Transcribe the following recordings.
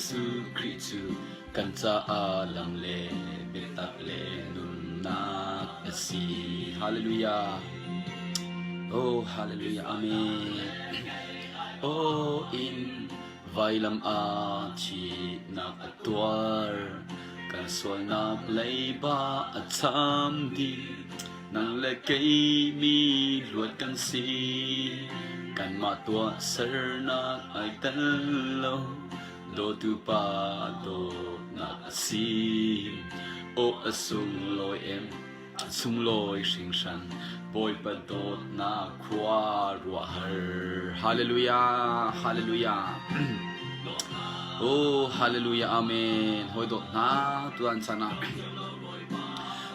Jesuh Khrih cu kan caah lam le biatak le nunnak a si. Hallelujah. Oh, hallelujah. Amen. Oh, in vailam ah thihnak a tuar. Kan sualnak leiba a cham dih. Nang le kei mi luat kan si. Kanmah tuahsernak ai tel lo. Dawtu pa dawtnak a si. Aw a sunglawi em, a sunglawi hringhran. Bawipa dawtnak khua ruahhar. Hallelujah, hallelujah. Oh, hallelujah, amen. Hawi dawt hna, tuan chan ah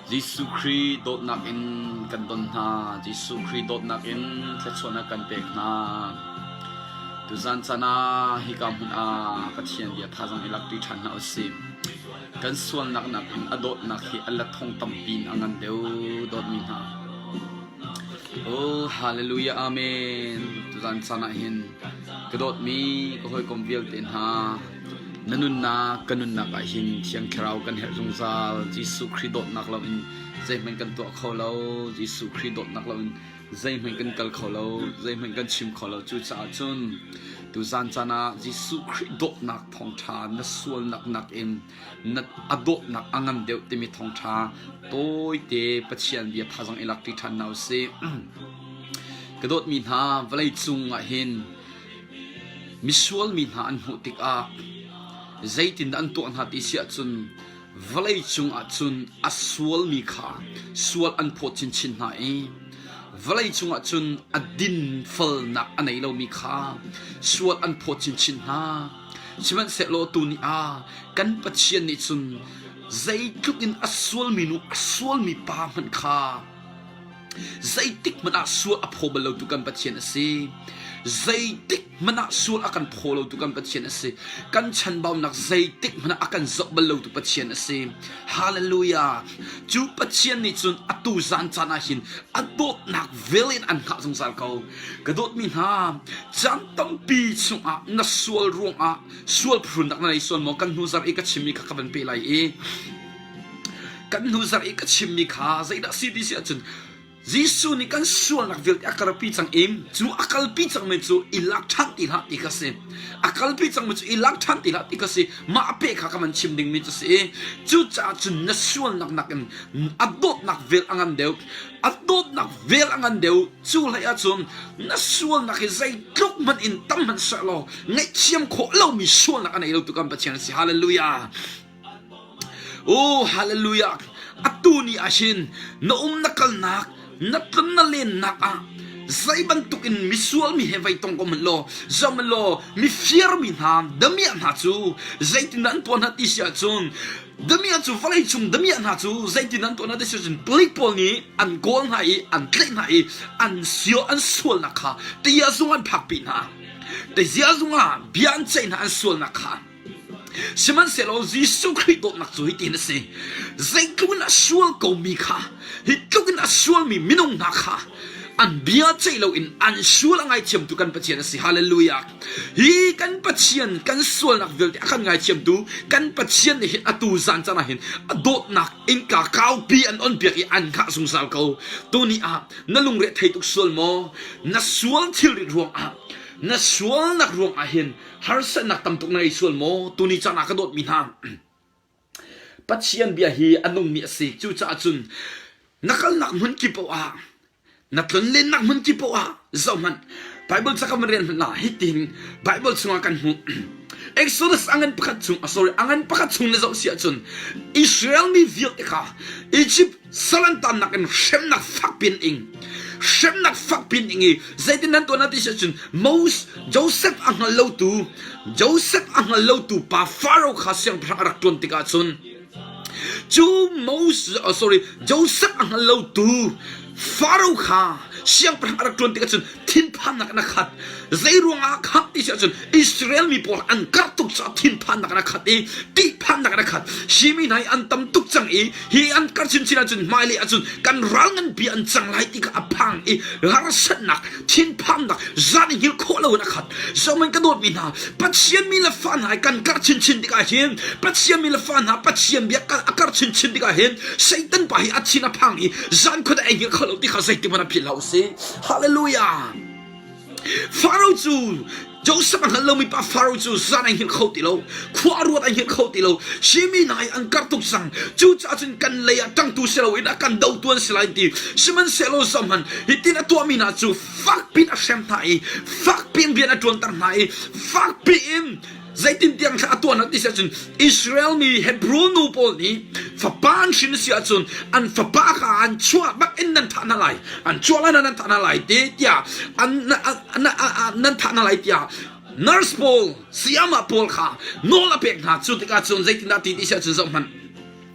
Jesuh Khrih dawtnak in kan don hna. Jesuh Khrih dawtnak in thluachuahnak kan pek hna. Tuzan caan ah hika hmun ah Pathian bia thazaang i lakṭi ṭhan hna usih. Kan sualnak nakin a dawtnak hi a let thong tampi in a ngan deuh dawtmi hna. Oh, hallelujah, amen. Tuzan caan ah hin ka dawtmi ka hawikom vialte hna, Na nunnak, ka nunnak ah hin Thiang Thlarau kan herh zungzal. Jesuh Khrih dawtnak loin zeihmanh kan tuah kho lo. Jesuh Khrih dawtnak loin zeihmanh kan kal kho lo. Zeihmanh kan chim kho lo. Cucaah cun tuzan caan ah Jesuh Khrih dawtnak thawngṭha na sualnak nakin na a dawtnak a ngan deuh timi thawngṭha tawite Pathian bia thazang i lakṭi ṭhan hna usih. Ka dawtmi hna, vawlei cung ah hin Misual mi hna an hmuh tikah zeitindah an tuah hna ti si ahcun vawlei cungah cun a sualmi kha sual an phawt chinchin hna i vawlei cungah cun a dinfelnak a nei lomi kha sual an phawt chinchin hna. Sihmanhsehlaw tuni ah kan Pathian nih cun zeitluk in a sualmi nu a sualmi pa hmanh kha Zeitik hmanh ah sual a phaw bal lotu kan Pathian a si. Zeitik hmanh ah sual a kan phaw lotu kan Pathian a si. Kan chanbaunak zeitik hmanh ah a kan zoh bal lotu Pathian a si. Hallelujah. Cu Pathian nih cun atu zan caan ah hin a dawtnak vel in an hngah zungzal ko. Ka dawtmi hna, caan tampi chungah na sual ruangah sual phrunnak na nei sual maw? Kan hnu zarh i ka chimmi kha ka van pe lai i Kan hnu zarh i ka chimmi kha zeidah si ti si ahcun Jesuh nih kan sualnak vialte a kalpi cang i cu a kalpi cangmi cu i lak ṭhan ti hlah ti kha si. A kalpi cangmi cu i lak ṭhan ti hlah ti kha si. Mah a peh kha ka van chim dingmi cu si i cucaah cun na sualnak nakin a dawtnak vel a ngan deuh. A dawtnak vel a ngan deuh. Cu hlei ahcun na sualnak hi zeitluk hmanh in tam hmanh seh law ngaihthiam khawh lomi sualnak a nei lo tu kan Pathian a si. Hallelujah. Oh, hallelujah! Atu ni ah hin na um na kalnak, na tlun na lennak ah zei bantuk in misual mi he vai tong ko hmanh law, zoh hmanh law, mifir mi hna, damiah hna cu zeitin an tuah hna ti si ahcun damiah cu vawlei cung damiah hna cu zeitin an tuah hna ti si ahcun palik pawl nih an kawl hna i an tlaih hna i an sio an sualnak kha teiah zung an phakpi hna. Teiziah zung ah bia an ceih hna an sualnak kha. Sihmanhsehlaw Jesuh Khrih dawtnak cu hitin a si. Zeitluk in a sual komi kha, hi tluk in a sualmi minung hna kha an bia ceih loin an sual a ngaithiamtu kan Pathian a si. Hallelujah. Hi kan Pathian kan sualnak vialte a kan ngaithiamtu kan Pathian nih hin atu zan caan ah hin a dawtnak innka kaupi an onpiak i an hngah zungzal ko. Tuni ah na lungre thei tuk sual maw? Na sual thilrit ruangah na sualnak ruangah hin Harsatnak tam tuk na ngei sual maw? Tuni caan ah ka dawtmi hna, Pathian bia hi a nungmi a si. Cucaah cun na kalnak hmun kip paoh ah, na tlonlennak hmun kip paoh ah zohhmanh. Bible ca kan rel hmanh ah hitin Bible chungah kan hmuh. Exodus a ngan pakhat chung, sorry, a ngan pakhat chung na zoh si ahcun Israel mi vialte kha Egypt sal an tannak in hremnak fak pin ing hremnak fak pin ing i zeitin nan tuah na ti si ahcun Moses Joseph a hngal lotu Joseph a hngal lotu pa Pharaoh kha siangpahrang a rak ṭuan tikah cun cu Moses oh, sorry Joseph a hngal lotu. Faro kha siangpahrang a rak ṭuan tikah cun thinphannak in a khat. Zei ruangah kha ti si ahcun Israel mi pawl an karh tuk caah thinphannak in a khat i ṭihphannak in a khat. Hi mi hna hi an tam tuk cang i hi an karh chinchin ahcun hmailei ahcun kan ral nganpi an cang lai ti kha a phang i harsatnak, thinphannak, zan i hngilh khawh loin a khat. Zohhmanh ka dawtmi hna, Pathian mi le fa hna hi kan karh chinchin tikah hin Pathian mi le fa hna Pathian bia a karh chinchin tikah hin Satan pa hi a thin a phang i zan khuat a ei hngilh kho lo ti kha zeitik hmanh a philh hlah usih. Hallelujah! Faro cu Joseph a hngal lomi pa Faro cu zan ai hngilh kho ti lo, khua a ruat ai hngilh kho ti lo. Hi mi hna hi an karh tuk cang. Cucaah cun kan lei ah ṭangtu si loin a kan dotu an si lai an ti. Sihmanhsehlaw zohhmanh, hitin a tuahmi hna cu fakpi in a hrem hna i fakpi in rian a ṭuanter hna i fakpi in zeitintiang thla a tuah hna ti si ahcun Israel mi Hebrew nu pawl nih fapa an hrin si ahcun an fapa kha an chuah bak in nan thah hna lai an chuah lai nan thah hna lai te tiah an nan thah hna lai tiah nurse pawl sayama pawl kha nawl a pek hna cu tikah cun zeitindah ti ti si ahcun zoh hmanh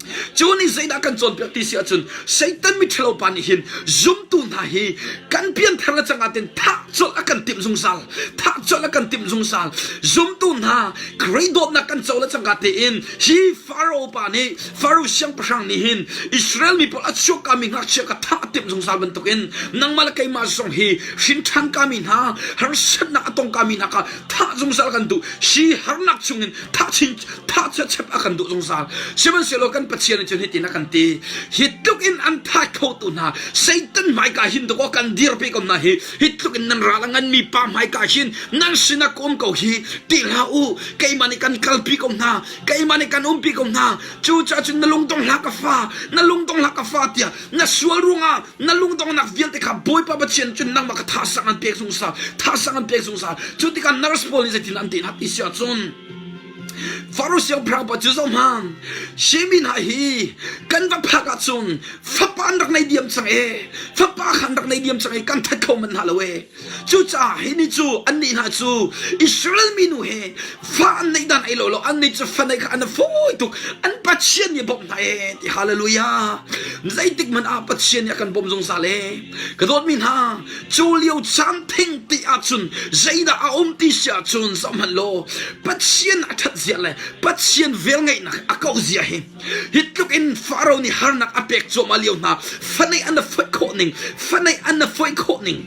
Cu nih zeidah kan cawnpiak ti si ahcun Satan miṭhalo pa nih hin zumtu hna hi kan pianthar le cangah ten thah colh a kan timh zungzal. Thah colh a kan timh zungzal. Zumtu hna Khrih dawtnak kan co le cangka tein hi Pharaoh pa nih Pharaoh siangpahrang nih hin Israel mi pawl a chuakkami ngakchia ka thah a timh zungzal bantukin nangmah le keimah zong hi hrin ṭhan kami hna harsatnak a tong kami hna kha thah zungzal kan duh. Hi harnak chungin thah chin thah chep a kan duh zungzal sihmanhsehlaw kan Pathian nih cun hitin a kan ti hi tluk in an thah khotu hna Satan hmaika hin dawk kan dirpi ko hna hi hi tluk in nan ral a nganmi pa hmaika hin nan sinah ka um ko hi ti hlah u keimah nih kan kalpi ko hna keimah nih kan umpi ko hna cucaah cun na lungdong hlah ka fa na lungdong hlah ka fa tiah na sual ruangah na lungdonghnak vialte kha Bawipa Pathian cun nangmah kha thasang an pek zungzal thasang an pek zungzal cu tikah nurse pawl nih zeitin an ti hna ti si ahcun Faro siangpahrang pa cu zohhmanh Shemi hna hi kan va phak ahcun fapa an rak nei diam cang e fapa kha an rak nei diam cang e kan that kho manh hna lo e Cucaah hi ni cu annih hna cu Israel minu he fa an neih dan ei lo lo annih cu fa neih kha an fawi tuk an Pathian nih a bawmh hna ee ti hallelujah zeitik hmanh ah Pathian nih a kan bawmh zungzal ee ka dawtmi hna cu lio caan theng te ahcun zeidah a um ti si ahcun zohhmanh law Pathian a ṭhat zia le Pathian velngeihnak a kauh zia hi Hi tluk in Faro nih harnak a pek cuahmah lio hna faneih an na foih khawh ning faneih an na foih khawh ning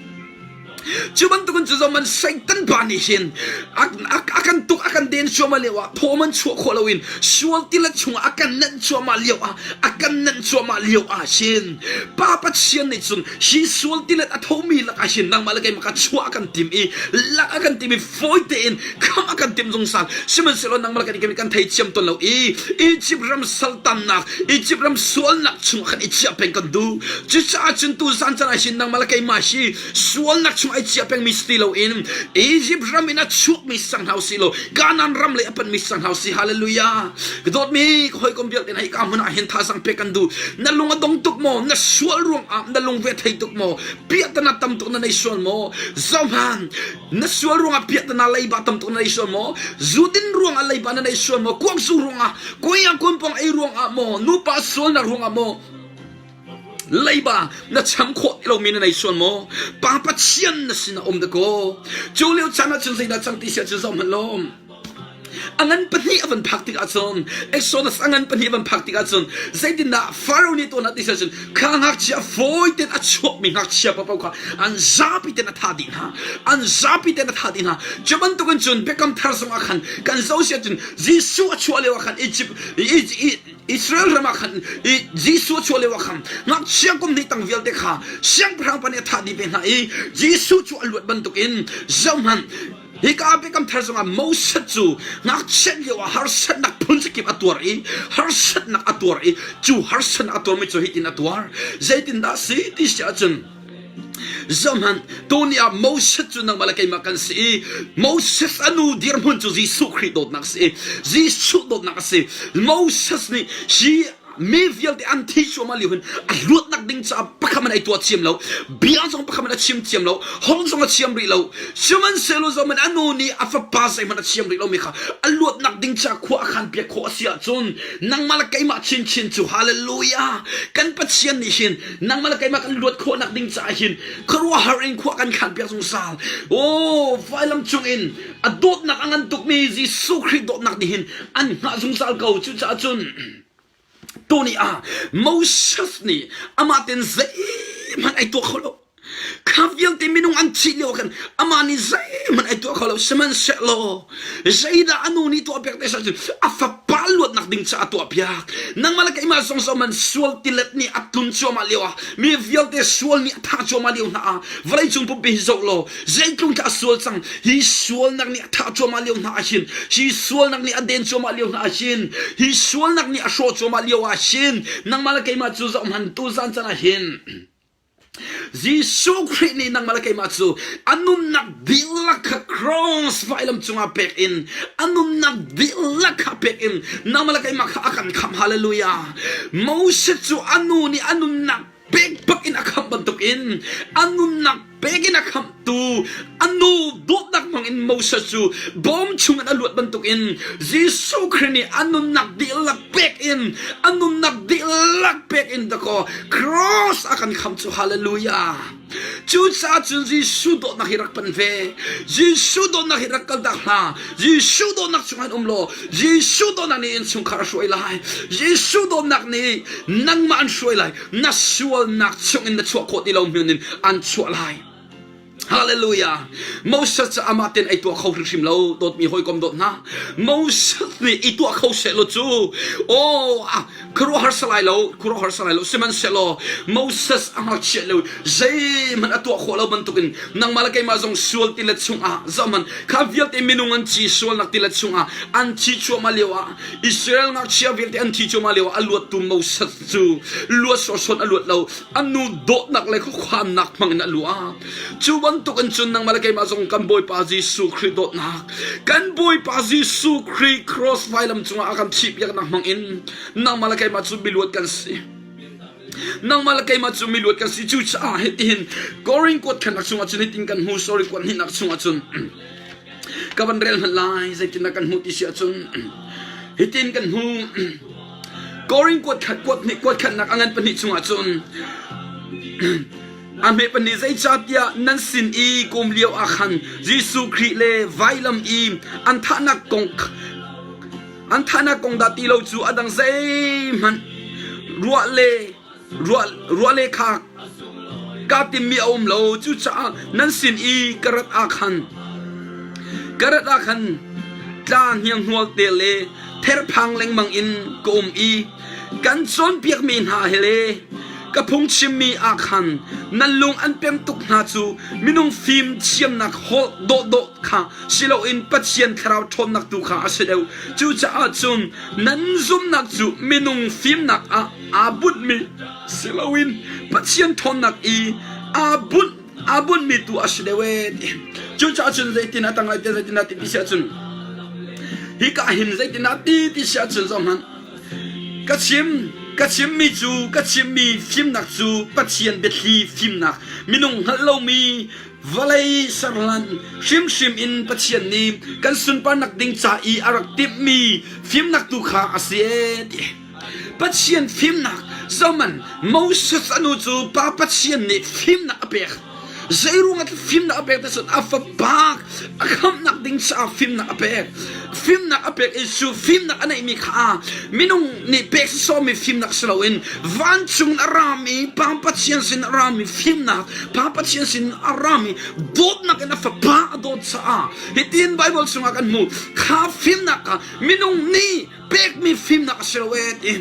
cu bantukin cu zong man Satan pa nih hin a, a, a kan tuk a kan den cuahmah lio ah thawm an chuah khawh loin sual tilet chungah a kan nenh cuahmah lio ah a kan nenh cuahmah lio ah hin Pa Pathian nih cun hi sual tilet a thomi lakah hin nangmah le keimah kha chuah a kan tim i lak a kan tim i fawi tein khamh a kan timh zungzal sihmanhsehlaw nangmah le kan kan thei thiam tawn lo i Egypt ram saltannak Egypt ram sualnak chungah khan i chiah peng kan duh cucaah cun tu zan caan ah hin nangmah le keimah hi sualnak chung ai chiah pengmi si ti loin Egypt ram in a chuakmi sang hna usih law Kanaan ram lei a panhmi sang hna usih hallelujah ka dawtmi ka hawikom vialte hna hika hmun ah hin thazaang pek kan duh na lung a dong tuk maw na sual ruangah na lung ve thei tuk maw piahtana tam tuk na nei sual maw zohman Na sual ruangah piahtana leiba tam tuk na nei sual maw? Zu din ruangah leiba na nei sual maw? Kuak zu ruangah, kuiang kunpong ei ruangah maw? Nupa sualnak ruangah maw? Leiba na cham khawh ti lomi na nei sual maw? Pa Pathian na sinah um dakaw. Cu lio caan ah cun zeidah cang ti sia cu zoh hmanh law. A ngan pahnih a van phak tikah cun Exodus a ngan pahnih a van phak tikah cun zeitindah Pharaoh nih tuan ah ti cun kha ngakchia fawi tein a chuakmi ngakchia paoh kha an zapi tein a thah dih hna an zapi tein a thah dih hna cu bantukin cun biakam thar zongah khan kan zoh si ahcun Jesuh a chuah lio ah khan Egypt Israel ram ah khan Jesuh a chuah lio ah khan ngakchia kum hnih tang vialte kha siangpahrang pa nih a thah dih ve hna i Jesuh cu a luat bantukin zohhmanh Hika Biakam Thar zongah Moses cu ngakchiat lio ah harsatnak phun zakip a tuar i harsatnak a tuar i cu harsatnak a tuarmi cu hitin a tuar. Zeitindah si ti si ahcun Zohhmanh, tuni ah Moses cu nangmah le keimah kan si i Moses a nu dirhmun cu Jesuh Khrih dawtnak a si i Jesuh dawtnak a si. Moses nih hi Mi vialte an thi cuahmah lio hin a luatnak ding caah pakhat man ai tuah thiam lo. Bia zong pakhat man a chim thiam lo. Holh zong a thiam rih lo. Sihmanhsehlaw zohhmanh a nu nih a fapa zeihmanh a thiam rih lomi kha a luatnak ding caah khua a khan piak khawh a si ahcun nangmah le keimah chinchin cu hallelujah kan Pathian nih hin nangmah le keimah kan luat khawhnak ding caah hin khuaruahhar in khua kan khan piak zungzal. Oh, vailam cungin a dawtnak a ngan tukmi Jesuh Khrih dawtnak nih hin an hngah zungzal ko. Cucaah cun tuni ah Moses nih amah ten zeihmanh ai tuah kho lo. Kha vialte minung an thih lio khan amah nih zeihmanh ai tuah kho lo. Sihmanhsehlaw zeidah a nu nih tuahpiak te cun a fapa luatnak ding caah a tuahpiak. Nangmah le keimah zong zong man sual tilet nih a tlun cuahmah lio ah mi vialte sual nih a thah cuahmah lio hna ah vawleicung pumpi hi zoh law zeitlung dah a sual cang hi sualnak nih a thah cuahmah lio hna ah hin hi sualnak nih a den cuahmah lio hna ah hin hi sualnak nih a hrawh cuahmah lio ah hin nangmah le keimah cu zoh hmanh tu zan can ah hin Jesuh Khrih nih nangmah le keimah cu a nunnak dihlak kha cross vailam cungah pek in a nunnak dihlak kha pek in nangmah le keimah kha a kan khamh hallelujah Moses cu a nu nih a nunnak pek bak in a khamh bantukin a nunnak pek in a khamhtu a nu dawtnak hmangin Moses cu bawm chungin a luat bantukin Jesuh Khrih nih a nunnak dihlak pek in a nunnak dihlak pek in dakaw cross a kan khamh cu hallelujah cucaah cun Jesuh dawtnak hi rak pan ve Jesuh dawtnak hi rak kaltak hna Jesuh dawtnak chungah um law Jesuh dawtnak nih innchungkhar a hruai lai Jesuh dawtnak nih nangmah an hruai lai na sualnak chungin na chuah khawh ti lo hmun in an chuah lai Hallelujah. Moses cu amah ten ei tuah kho hrimhrim lo dawtmi hawikom dawt hna. Moses nih i tuah kho seh law cu oh ah khuaruahhar salai lo khuaruahhar salai lo sihmanhsehlaw Moses a ngakchia lo zeihmanh a tuah khawh lo bantukin nangmah le keimah zong sual tilet chungah zohhmanh kha vialte minung an ci sualnak tilet chungah an thi cuahmah lio ah Israel ngakchia vialte an thi cuahmah lio ah a luattu Moses cu luat sawsawt a luat lo a nu dawtnak le khuakhannak hmang in a luat cu bantuk in cun nangmah le keimah zong kan Bawipa Jesuh Khrih dawtnak kan Bawipa Jesuh Khrih cross vailam cungah a kan thihpiaknak hmang in nangmah le keimah cu miluat kan si Nangmah le keimah cu miluat kan si cucaah hitihin Korin kuat khannak chungah cun hitin kan hmu sorry kuat hnihnak chungah cun ka van rel hmanh lai zeitindah kan hmuh ti si ahcun hitin kan hmu Korin kuat khat kuat hnih kuat khatnak a ngan pahnih chungah cun a hme pahnih zeicahtiah nan sin i kum lio ah khan Jesuh Khrih le vailam i an thahnak kong An thahnak kong dah ti lo cu a dang zeihmanh ruah le ruah, ruah le kha kaa timmi a um lo. Cucaah nan sin i ka rat ah khan ka rat ah khan tla hnianghnual te le therphang lengmang in ka um i kan cawnpiakmi hna he le ka phungchimmi ah khan nan lung an pem tuk hna cu minung fim thiamnak holh dawhdawh kha si loin Pathian thlarau ṭhawnnak tu kha a si deuh. Cucaah cun nan zumhnak cu minung fimnak ah aa bunhmi si loin Pathian ṭhawnnak i aa bunh aa bunhmi tu a si deuh ee ti. Cucaah cun zeitin a tang lai te zeitin a ti ti si ahcun hika hin zeitin a ti ti si ahcun zohhmanh ka chim ka chimmi cu ka chimmi fimnak cu Pathian biathli fimnak minung hngalh lomi Vawlei serhlan hrimhrim in Pathian nih kan sunparnak ding ca i a rak timhmi fimnak tu kha a si ee ti. Pathian fimnak zohman Moses a nu cu Pa Pathian nih fimnak a pek. Zeiruang ah fimnak a pek ti cun a fapa a khamhnak ding caah fimnak a pek. Fimnak a pek i cu fimnak a neihmi kha minung nih pek sawmi fimnak si loin vancung a rami Pa Pathian sin a rami fimnak Pa Pathian sin a rami dawtnak in a fapa a dawt caah hitin Bible chungah kan hmu kha fimnak kha minung nih pekmi fimnak a si lo ee ti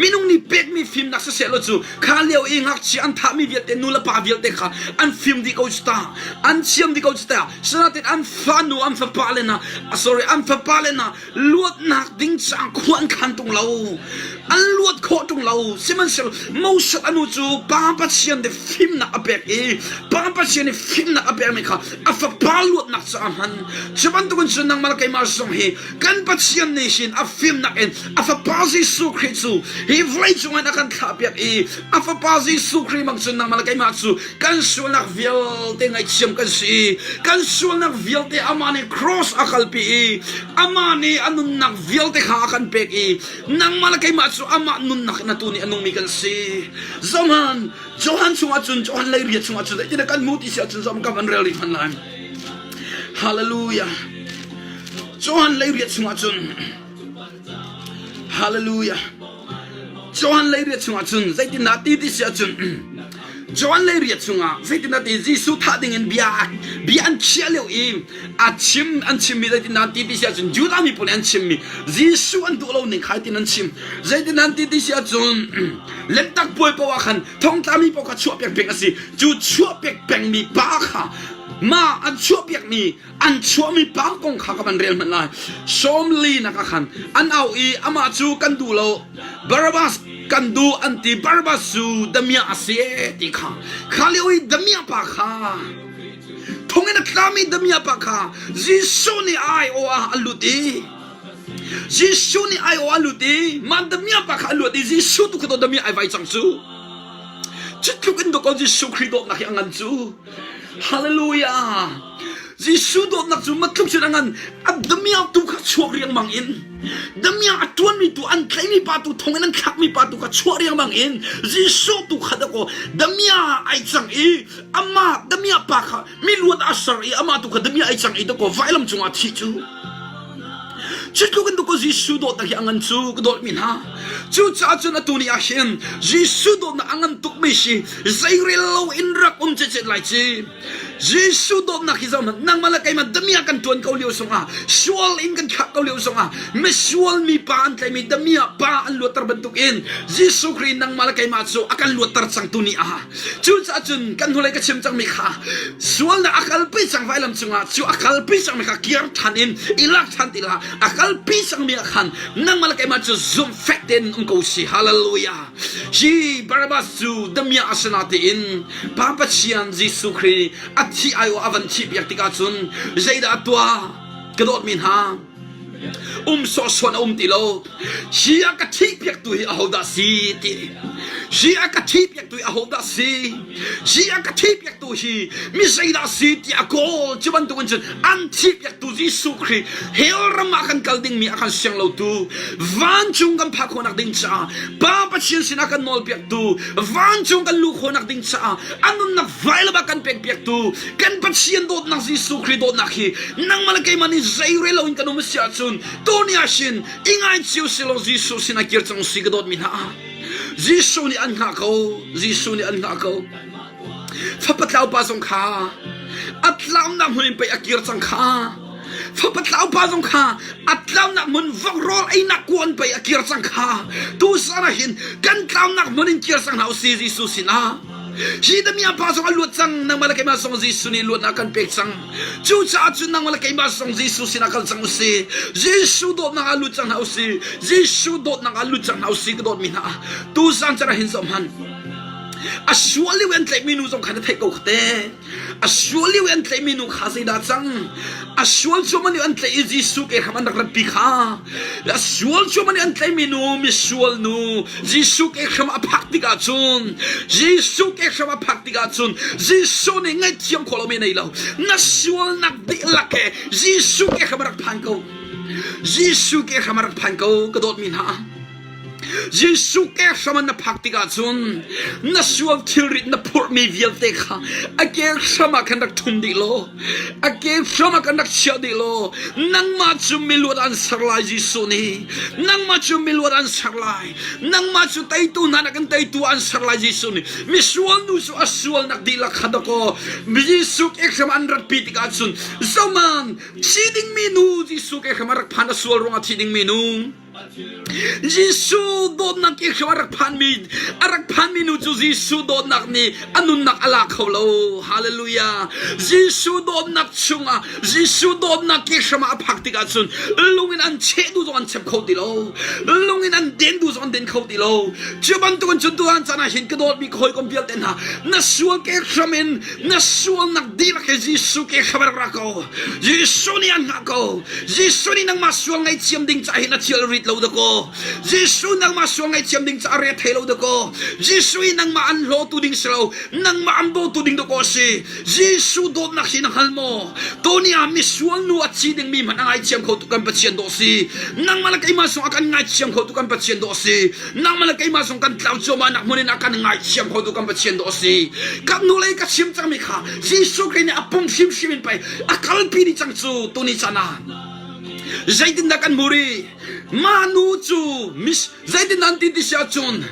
minung nih pekmi fimnak siseh law cu kha lio i ngakchia an thahmi vialte nu le pa vialte kha an fim dih ko cu ta an thiam dih ko cu ta sinain an fanu an fapa le na sorry an fapa le na luatnak ding caah khua an khan tung lo an luat khawh tung lo sihmanhsehlaw Moses a nu cu pa Pathian nih fimnak a pek i pa Pathian nih fimnak a pekmi kha a fapa luatnak caah hman cu bantukin cun nangmah le keimah zong hi kan Pathian nih hin a fimnak in a fapa Jesuh Khrih. cu hi vawlei cungah a kan thlahpiak i a fapa Jesuh Khrih bang cun nangmah le keimah cu kan sualnak vialte ngaihthiam kan si i kan sualnak vialte amah nih cross a kalpi i amah nih a nunnak vialte kha a kan pek i nangmah le keimah cu amah nunnak in atu nih a nungmi kan si. Zohman Johan chungah cun Johan lei riat chungah cun zeitin kan hmu ti si ahcun zong ka van rel rih hman lai. Hallelujah. Johan lei riat chungah cun Hallelujah. Johan lei riat chungah cun zeitindah ti ti si ahcun Johan lei riat chungah zeitindah ti Jesuh thah ding in bia bia an khiah lio i a chim an chimmi zeitindah ti ti si ahcun Judah mi pawl nih an chimmi Jesuh an duh lo ning kha tin an chim zeitindah ti ti si ahcun Lentak puai paoh ah khan thongtlami paoh kha chuahpiak peng a si. Cu chuahpiak pengmi pa kha ma an chuahpiakmi an chuahmi pa kong kha ka van rel hmanh lai. Sawmli nak ah khan an au i amah cu kan duh lo Barabbas kan duh an ti Barabbas cu damiah a si ti kha kha lio i damiah pa kha thong in a tlami damiah pa kha Jesuh nih ai aw ah a lut i Jesuh nih ai aw a lut i man damiah pa kha a luat i Jesuh tu kha to damiah ai vai cang cu. Cu tluk in dawk Jesuh Khrih dawtnak hi a ngan cu. Hallelujah. Jesuh dawtnak cu matluk cun a ngan. A damiah tu kha chuak riangmang in damiah a ṭuanmi tu an tlaihmi pa tu thong in an thlakmi pa tu kha chuah riangmang in Jesuh tu kha dakaw damiah ai cang i amah damiah pa kha mi luat a ser i amah tu kha damiah ai cang i dakaw vailam cungah thih cu. Cutluk in dawkaw Jesuh dawtnak hi a ngan cu ka dawtmi hna. Cucaah cun atu ni ah hin Jesuh dawtnak a ngan tukmi si zeirel lo in rak um cecet lai ci. Jesuh dawtnak hi zohhmanh nangmah le keimah damiah kan ṭuan ko lio zongah sual in kan khah ko lio zongah misual mi pa an tlaimi damiah pa an luatter bantukin Jesuh Khrih nangmah le keimah cu a kan luatter cang tu ni ah Cucaah cun kan hnulei ka chim cangmi kha sualnak a kalpi cang vailam cungah cu a kalpi cangmi kha kir ṭhan in i lak ṭhan ti hlah a kalpi cangmi ah khan nangmah le keimah cu zumhfek tein um ko si hallelujah hi Barabbas cu damiah a si natein Pa Pathian Jesuh Khrih a thih ai a van thih piak tikah cun zeidah a tuah ka dawtmi hna um sawhsawh na um ti lo hi a ka thih piaktu hi ahodah si ti hi a ka thih piaktu hi ahodah si hi a ka thih piaktu hi mi zeidah si ti a kawl cu bantukin cun an thih piaktu Jesuh Khrih hell ram ah kan kal dingmi a kan siang lotu vancung kan phak khawhnak ding caah Pa Pathian sinah kan nawl piaktu vancung kan luh khawhnak ding caah a nunnak vailam ah kan pek piaktu kan Pathian dawtnak Jesuh Khrih dawtnak hi nangmah le keimah nih zeirel loin kan um a si ahcun tuni ah shin i ngai cio silaw Jesuh sinah kir cang si ka dawtmi hna Jesuh nih an hngah ko Jesuh nih an hngah ko fapa tlau pa zong kha a tlaunak hmun in pei a kir cang kha fapa tlau pa zong kha a tlaunak hmun vok rawl einak kuan pei a kir cang kha tu san ah hin kan tlaunak hmun in kir cang hna usih Jesuh sinah Hi damiah pa zong a luat cang nangmah le keimah zong Jesuh nih luatnak kan pek cang cucaah cun nangmah le keimah zong Jesuh sinah kal cang usih Jesuh dawtnak ah lut cang hna usih Jesuh dawtnak ah lut cang hna usih ka dawtmi hna tu zan can ah hin zoh hmanh a sual lio in an tlaihmi nu zong kha na theih ko kha te A sual lio i an tlaihmi nu kha zeidah cang? A sual cuahmah lio an tlaih i Jesuh ke hram an rak ratpi kha. A sual cuahmah lio an tlaihmi nu, misual nu, Jesuh ke hram a phak tikah cun, Jesuh ke hram a phak tikah cun, Jesuh nih ngaihthiam khawh lomi a nei lo. Na sualnak dihlak he Jesuh ke hram a rak phan ko. Jesuh ke hram a rak phan ko, ka dawtmi hna. Jesuh ke hram ah na phak tikah cun na sual thilrit na phurhmi vialte kha a ke hram ah khan rak ṭhum dih law a ke hram ah khan rak chiah dih law nangmah cu miluat an ser lai Jesuh nih nangmah cu miluat an ser lai nangmah cu teitu hna nak in teitu an ser lai Jesuh nih misual nu cu a sualnak dihlak kha dakaw Jesuh ke hram an ratpi tikah cun zoman thi dingmi nu Jesuh ke hram a rak phan a sual ruangah thi dingmi nu Jesuh dawtnak i a rak phanmi a rak phanmi nu cu Jesuh dawtnak nih a nunnak a la kho lo. Hallelujah. Jesuh dawtnak chungah Jesuh dawtnak i hram ah a phak tikah cun lung in an cheh duh zong an chep kho ti lo. Lung in an den duh zong an den kho ti lo. Cu bantukin cun tuhan caan ah hin ka dawtmi ka hawikom vialte hna na sual ke hram in na sualnak dihlak he Jesuh ke hram rak ra ko. Jesuh nih an hngah ko. Jesuh nih nangmah sual ngaihthiam ding caah hin a thial rit. mit lo dakaw. Jesuh nangmah sual ngaihthiam ding ca a re thei lo dakaw. Jesuh i nangmah an hlawtu ding si lo, nangmah an dawtu ding dakaw a si. Jesuh dawtnak hi na hngal maw? Tuni ah misual nu a thi dingmi hmanh a ngaithiam kho tu kan Pathian dawh si. Nangmah le keimah zong a kan ngaithiam kho tu kan Pathian dawh si. Nangmah le keimah zong kan tlau cuahmah nak hmun in a kan ngaithiam kho tu kan Pathian dawh si. Kan hnulei ka chim cangmi kha Jesuh Khrih nih a pum hrimhrim in pei a kalpi dih cang cu tuni caan ah. Zeitindah kan hmuh rih? Mah nu cu mis Zeitin an ti ti si ahcun,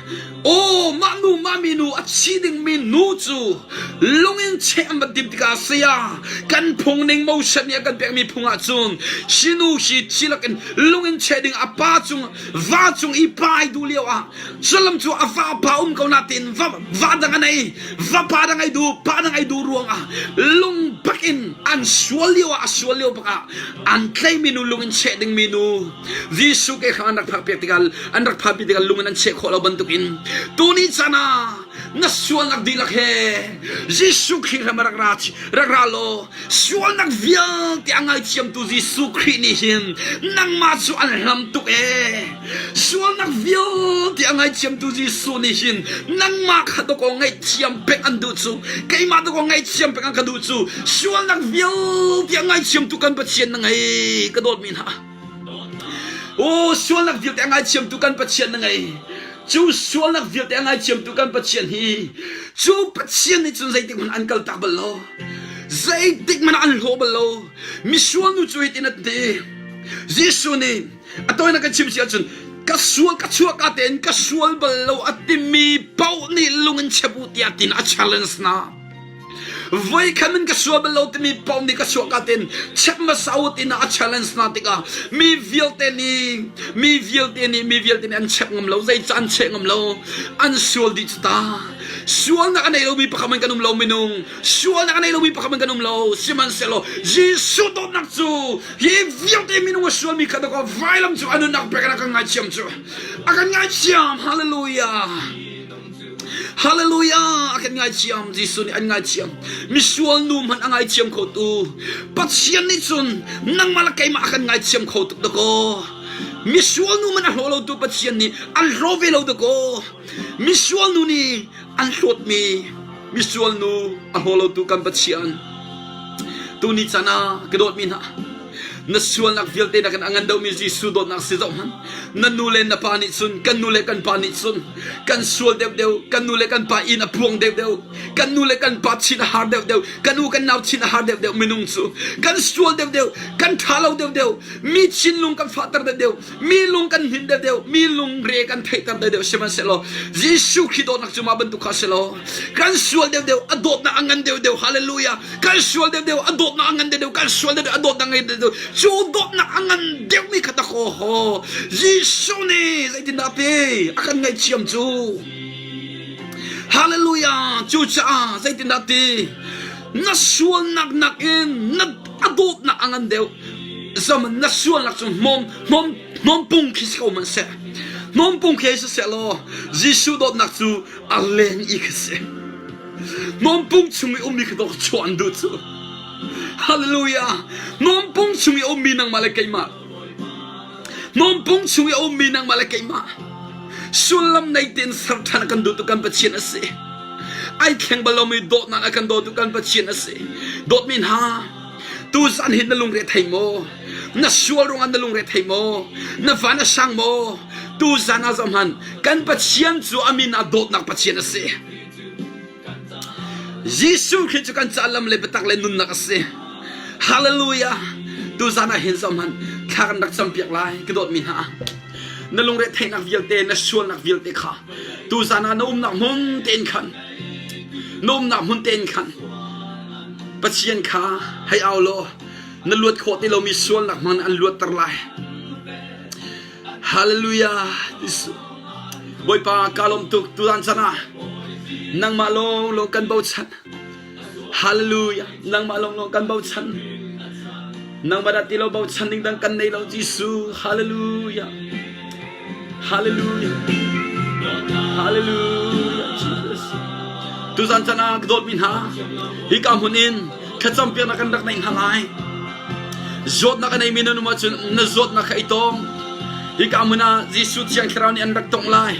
aw mah nu mah mi nu a thi dingmi nu cu lung in cheh an van timh tikah saya kan phung ning Moses nih a kan pekmi phung ahcun hi nu hi thi lakin lung in cheh ding a pa cung va cung i pa ai duh lio ah sullam cu a va pa um ko natin va va dang a nei va pa dang ai duh pa dang ai duh ruangah lung bak in an sual lio ah a sual lio bak ah an tleimi nu lung in cheh dingmi nu Jesuh ke kha an rak phakpiak tikah an rak phakpi tikah lung in an cheh khawh lo bantukin tuni caan ah na sualnak dihlak he Jesuh Khrih ram rak ra rak ra law sualnak vialte a ngaithiamtu Jesuh Khrih nih hin nangmah cu an hlam tuk ee sualnak vialte a ngaithiamtu Jesuh nih hin nangmah kha dawkaw ngaihthiam pek an duh cu keimah dawkaw ngaihthiam pek an ka duh cu sualnak vialte a ngaithiamtu kan Pathian na ngei ka dawtmi hna Aw sualnak vialte a ngaithiamtu kan Pathian na ngei. Cu sualnak vialte a ngaithiamtu kan Pathian hi cu Pathian nih cun zeitik hmanh an kaltak bal lo. Zeitik hmanh an hlaw bal lo. Misual nu cu hitin a ti. Jesuh nih a tawinak kan chim si ahcun ka sual ka chuah ka tein ka sual bal lo a timi paoh nih lung in chep u tiah tin a challenge na. Voikhat in ka sual bal lo timi paoh nih ka chuah ka tin check hmasa u tina a challenge hna tikah mi vialte nih mi vialte nih mi vialte nih an check ngam lo zeicah an cheh ngam lo an sual dih cu ta sualnak a nei lomi pakhat man kan um lo minung sualnak a nei lomi pakhat man kan um lo sihmanhsehlaw Jesuh dawtnak cu hi vialte minung a sualmi kha dakaw vailam cu a nunnak pek in a kan ngaithiam cu a kan ngaithiam hallelujah Hallelujah! A kan ngaithiam. Jesuh nih an ngaithiam. Misual nu hmanh a ngaithiam kho tu. Pathian nih cun nangmah le keimah a kan ngaithiam kho tuk dakaw. Misual nu hmanh a hlaw lotu Pathian nih an hlaw ve lo dakaw. Misual nu nih an hlawtmi misual nu a hlaw lotu kan Pathian. Tuni caan ah ka dawtmi hna, na sualnak vialte nakin a ngan deuhmi Jesuh dawtnak si zoh hmanh. Na nu le na pa nih cun, kan nu le kan pa nih cun, kan sual deuhdeuh, kan nu le kan pa inn a puang deuhdeuh, kan nu le kan pa chin a har deuhdeuh, kan u kan nau chin a har deuhdeuh minung cu kan sual deuhdeuh, kan ṭha lo deuhdeuh, mi thinlung kan fahter deuhdeuh, mi lung kan hnin deuhdeuh, mi lungre kan theihter deuhdeuh sihmanhsehlaw Jesuh Khrih dawtnak cu mah bantuk kha si lo. Kan sual deuhdeuh, a dawtnak a ngan deuhdeuh, hallelujah. Kan sual deuhdeuh, a dawtnak a ngan deuhdeuh, kan sual deuhdeuh, a dawtnak ngan deuhdeuh. Cu dawtnak a ngan deuhmi kha tak aw Jesuh nih zeitindah pe a kan ngaihthiam cu. Hallelujah. Cucaah zeitindah ti na sualnak nakin na a dawtnak a ngan deuh. Zaman na sualnak cu hmawm hmawm hnawmpung khi si ko hmanhseh hnawmpung khi si seh law Jesuh dawtnak cu a leng i khi si. Hnawmpung chung i ummi kha dawk chuah an duh cu. Hallelujah! Hnawmpung chung i ummi nangmah le keimah. Hnawmpung chung i a ummi nangmah le keimah. Sullam nei tein ser ṭhan a kan duhtu kan Pathian a si. Ai thleng bal lomi dawtnak a kan dawtu kan Pathian a si. Dawtmi hna, tuzan hi na lungre thei maw? Na sual ruangah na lungre thei maw? Na van a sang maw? Tuzan ah zoh hmanh, kan Pathian cu a min ah dawtnak Pathian a si. Jesuh Khrih cu kan ca lam le biatak le nunnak a si. Hallelujah! Tuzan ah hin zoh hmanh, thla kan rak campiak lai, ka dawtmi hna. Na lungre theihnak vialte, na sualnak vialte kha tuzan ah na umnak hmun tein khan na umnak hmun tein khan Pathian kha hei au law na luat khawh ti lomi sualnak hmang an luatter lai. Hallelujah! Bawipa ka lawm tuk tuzan chan ah nangmah lawnglawng kan bochan. Hallelujah! Nangmah lawnglawng kan bochan. Nangmah dah ti lo bochan ding dang kan nei lo Jesuh. Hallelujah! Hallelujah! Hallelujah! Jesus. Tuzan chan ah ka dawtmi hna, hika hmun in thlacam piaknak kan rak neih hna lai. Zawtnak a neimi na um ahcun na zawtnak kha i tawm. Hika hmun ah Jesuh Thiang Thlarau nih an rak tongh lai.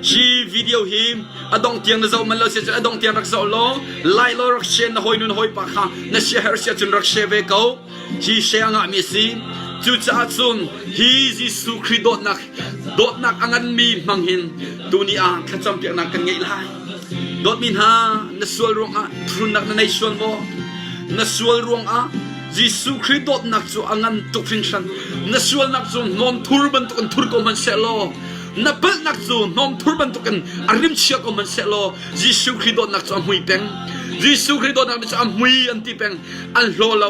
Hi video hi a dong tiang na zoh man lo si cun a dong tiang rak zoh law like law rak share na hawi nu na hawipa kha na share her sia cun rak share ve ko. Hi share a ngahmi a si. Cucaah cun hi Jesuh Khrih dawtnak dawtnak a nganmi hmang hin tuni ah thlacam piaknak kan ngeih lai. Dawtmi hna, na sual ruangah thlunnak na nei sual maw? Na sual ruangah Jesuh Khrih dawtnak cu a ngan tuk hringhran. Na sualnak cu hnawm thur bantukin thur ko hmanh sehlaw, na palhnak cu hnawm thur bantukin a rimchia ko hmanh sehlaw, Jesuh Khrih dawtnak cu a hmui peng. Jesuh Khrih dawtnak nih cu a hmui an ti peng. An hlaw lo.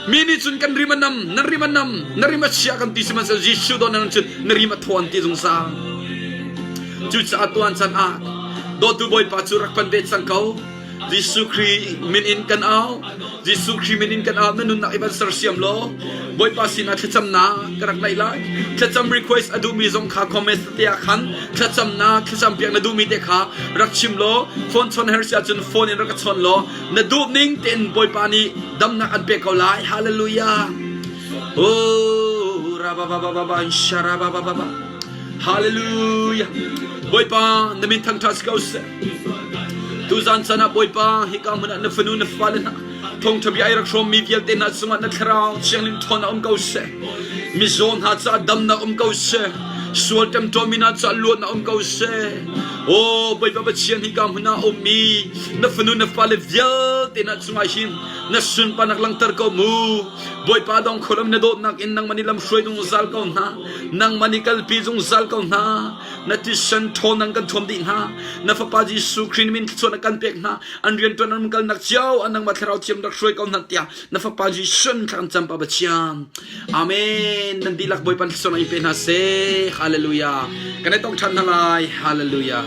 Mi nih cun kan rim a nam, na rim a nam, na rim a chia kan ti sihmanhsehlaw Jesuh dawtnak cun na rim a thaw an ti zungzal. Cucaah tuan chan ah dawtu Bawipa cu rak pan ve cang ko. Jesuh Khrih min in kan au. Jesuh Khrih min in kan au. Na nunnak i van sersiam law Bawipa sinah thlacamnak ka rak neih lai. Thlacam request a duhmi zong kha comments te ah khan thlacamnak thlacam piak na duhmi te kha rak chim law phone chon her si ahcun phone in rak ka chawn law na duh ning tein Bawipa nih damnak an pek ko lai. Hallelujah. Oh, rababababa, sharabababa. Hallelujah. Bawipa na min thangṭhat si ko seh. Tuzan chan ah Bawipa hika hmun ah na fanu na fale hna thawngṭha bia ai rak hrawmmi vialte hna cungah na thlarau thianghlim ṭhawn um ko seh. Mizaw hna caah damnak um ko seh. Sual ṭemṭawmi hna caah luatnak um ko seh. Aw Bawipa Pathian hika hmun ah ummi na fanu na fale vialte hna cungah hin na sunparnak langhter ko mu. Bawipa dong khualam na dawtnak in nangmah nih lam hruai zungzal ko hna. Nangmah nih kalpi zungzal ko hna. Na thisen ṭhawn kan thuam dih hna. Na Fapa Jesuh Khrih min thluachuah na kan pek hna. An rianṭuan an kalnak cio an nangmah thlarau thiam rak hruai ko hna tiah na Fapa Jesuh thla kan cam Pa Pathian. Amen. Nan dihlak Bawipa thluachuah in pe hna seh. Hallelujah. Kan i tong ṭhan hna lai. Hallelujah.